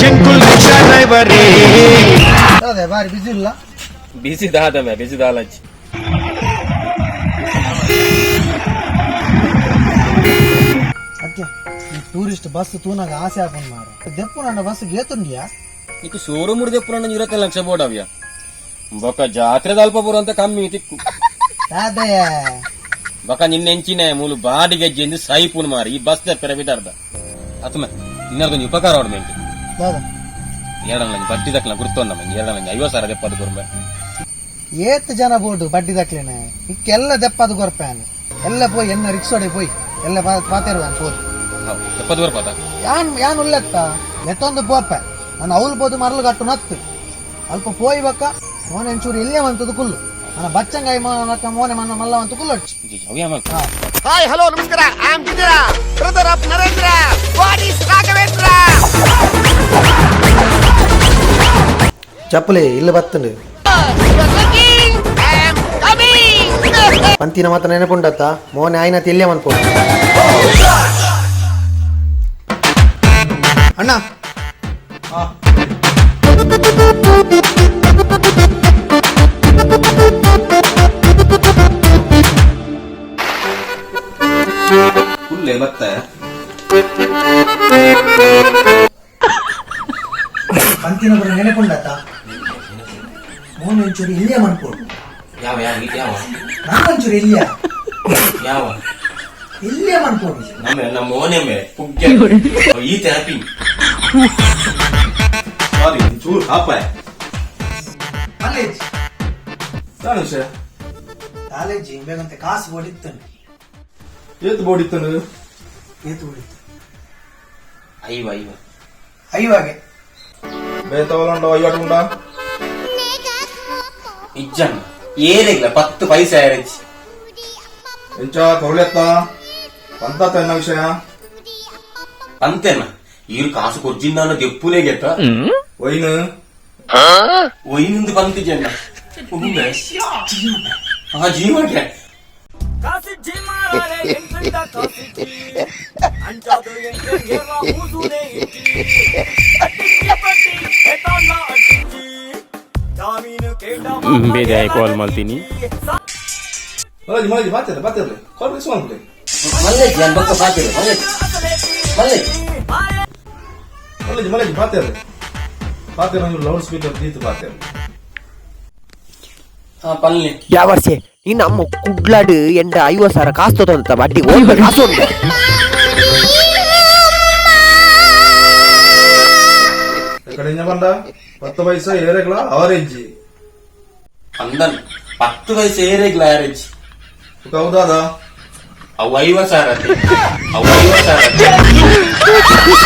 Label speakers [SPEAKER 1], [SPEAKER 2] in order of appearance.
[SPEAKER 1] ಶಂಕುಲ್ rickshaw ಡ್ರೈವರೇ.
[SPEAKER 2] ಅದೇ ಬಾರಿ ಬಿಸಿ ಇಲ್ಲ.
[SPEAKER 3] ಬಿಸಿ ದಾದಮೆ ಬಿಸಿ ದಾಲಚ್ಚಿ.
[SPEAKER 2] ಅತ್ತೆ, ಈ ಟೂರಿಸ್ಟ್ ಬಸ್ ತೂನಾಗ ಆಸೆ ಹಾಕೊಂಡು ಮಾರ ದೆಪ್ಪು ನನ್ನ ಬಸ್ ಗೇತುಂಡಿಯಾ.
[SPEAKER 3] నీకు షోరూమ్ దెప్పున 25 లక్ష బోడవ్య బొక్క జాత్ర దల్పబోరు అంత కమ్మి తిక్కు.
[SPEAKER 2] ಅದೇ.
[SPEAKER 3] బొక్క నిన్నెంచినే మూలు బాడి గజ్జింది సైపును మారి ఈ బస్ తెప్పిన బిదర్ద అతమే నిన్న కొంచెం ఉపకారం అవడం ఏంటి?
[SPEAKER 2] ದಾದ?
[SPEAKER 3] ఏడలంగి బడ్డీ దక్కల గుర్తున్నాం ఏడలంగి అయ్యో సార్ అదే పది గురుంబ.
[SPEAKER 2] ಏತ್ ಜನ ಬೋಡು ಬಡ್ಡಿ ದಕ್ಲೇನೆ ಇಕ್ಕೆಲ್ಲ ದೆಪ್ಪದು ಗೊರ್ಪಾನೆ ಎಲ್ಲ ಪೋಯ್ ಎನ್ನ ರಿಕ್ಷೋಡೆ ಪೋಯ್ ಎಲ್ಲ ಪಾತೆರುವಾನ್ ಪೋದು.
[SPEAKER 3] ದೆಪ್ಪದು ಬರ್ಪಾತ.
[SPEAKER 2] ಯಾನ್ ಯಾನ್ ಉಲ್ಲೆತ್ತ ಎತ್ತೊಂದು ಪೋಪೆ ನಾನು ಅವಲ್ ಬೋದು ಮರಳು ಕಟ್ಟು ನತ್ತು ಅಲ್ಪ ಪೋಯ್ ಬಕ್ಕ ಮೋನೆ ಒಂಚೂರು ಇಲ್ಲೇ ಬಂತದ್ದು ಕುಲ್ಲು ನನ್ನ ಬಚ್ಚಂಗಾಯಿ ಮಕ್ಕ ಮೋನೆ ಮನ್ನ ಮಲ್ಲ ಅಂತ ಕುಲ್ಲು ಹಚ್ಚಿ. ಹಾ.
[SPEAKER 4] ಹಾಯ್, ಹಲೋ, ನಮಸ್ಕಾರ. I am Vijaya, brother of Narendra. What is Raghavendra?
[SPEAKER 2] ಚಪ್ಪಲಿ ಇಲ್ಲಿ ಬತ್ತಂಡು.
[SPEAKER 4] I am coming.
[SPEAKER 2] ಪಂತಿನ ಮಾತ್ರ ನೆನಪುಂಡತ್ತ ಮೋನೆ ಆಯ್ನ ತಿಲ್ಲೆ ಮನ್ಪೋ ಅಣ್ಣ.
[SPEAKER 3] ಕುಲ್ಲೆ ಬತ್ತ.
[SPEAKER 2] ಪಂತಿನ ಬರ ನೆನಪುಂಡತ್ತ ಮೋನೆ ಒಂಚೂರು ಇಲ್ಲೇ ಮನ್ಪೋಡು.
[SPEAKER 3] ಯಾವ ಯಾವ ಯಾವ?
[SPEAKER 2] ನಾನು ಒಂಚೂರು ಇಲ್ಲಿಯ.
[SPEAKER 3] ಯಾವ?
[SPEAKER 2] ಇಲ್ಲೇ ಮನ್ಪೋಡು.
[SPEAKER 3] ನಮ್ಮ ನಮ್ಮ ಮೋನೆ ಮೇ ಪುಗ್ಗೆ ಈತ ಹ್ಯಾಪಿ.
[SPEAKER 5] ಸಾರಿ, ಚೂರು ಹಾಪ.
[SPEAKER 2] ಕಾಲೇಜ್.
[SPEAKER 5] ತಾನು ವಿಷಯ.
[SPEAKER 2] ಕಾಲೇಜ್ ಬೇಗಂತೆ ಕಾಸು ಬೋಡಿತ್ತು.
[SPEAKER 5] ಏತ್ ಬೋಡಿತ್ತನು?
[SPEAKER 2] ಏತು ಬೋಡಿತ್ತು?
[SPEAKER 3] ಐವ ಐವ.
[SPEAKER 2] ಐವಾಗೆ.
[SPEAKER 5] ಬೇತವಲಂಡ ಐವಟ್ಟು ಉಂಡ.
[SPEAKER 3] ಇಜ್ಜಣ್ಣ ಏರಿಲ್ಲ 10 ಪೈಸೆ ಆರಚ್ಚಿ.
[SPEAKER 5] ಎಂಚ ಕೊರಲೆತ್ತ ಪಂತ ತನ್ನ ವಿಷಯ.
[SPEAKER 3] అంతేనా ఈరు కాసు కొర్జిందన్న దెప్పులే గెట్ట.
[SPEAKER 5] ಒಯ್ನು.
[SPEAKER 3] పోయింది పంతి జెండ ఆ జీవకే. ಬೇರೆ ಕಾಲ್ ಮಾಡ್ತೀನಿ.
[SPEAKER 5] ಮಲಜಿ ಮಲಜಿ ಬಾತಿರ್ಲೆ ಬಾತಿರ್ಲೆ ಕಾಲ್ ರಿಸೀವ್ ಮಾಡ್ಲಿ.
[SPEAKER 3] మళ్ళీ పక్క పాతిరు మళ్ళీ మళ్ళీ.
[SPEAKER 5] Malaji Malaji ಬಾತಿರ್ಲೆ ಬಾತಿರ್ಲೆ loud speaker ದೀತು ಬಾತಿರ್ಲೆ.
[SPEAKER 3] పల్లి.
[SPEAKER 4] ಯಾವರ್ಸೆ ನೀನು ನಮ್ಮ ಕುಡ್ಲಾಡು ಎಂಡ 50,000 ಕಾಸು ತೊಗೊಂಡ ಬಡ್ಡಿ ಓ ಕಾಸು ಉಂಟು.
[SPEAKER 5] ಎಕಡೆ ಇಂಜ ಬಂಡ 10 ಪೈಸೆ ಏರೆಗ್ಲ ಅವರೇಜ್.
[SPEAKER 3] అందన్ 10 పైసే ఏరేగ్ల యారేజ్.
[SPEAKER 5] ಹೌದಾದ.
[SPEAKER 3] ಅವು 50,000 ಅವು 50,000.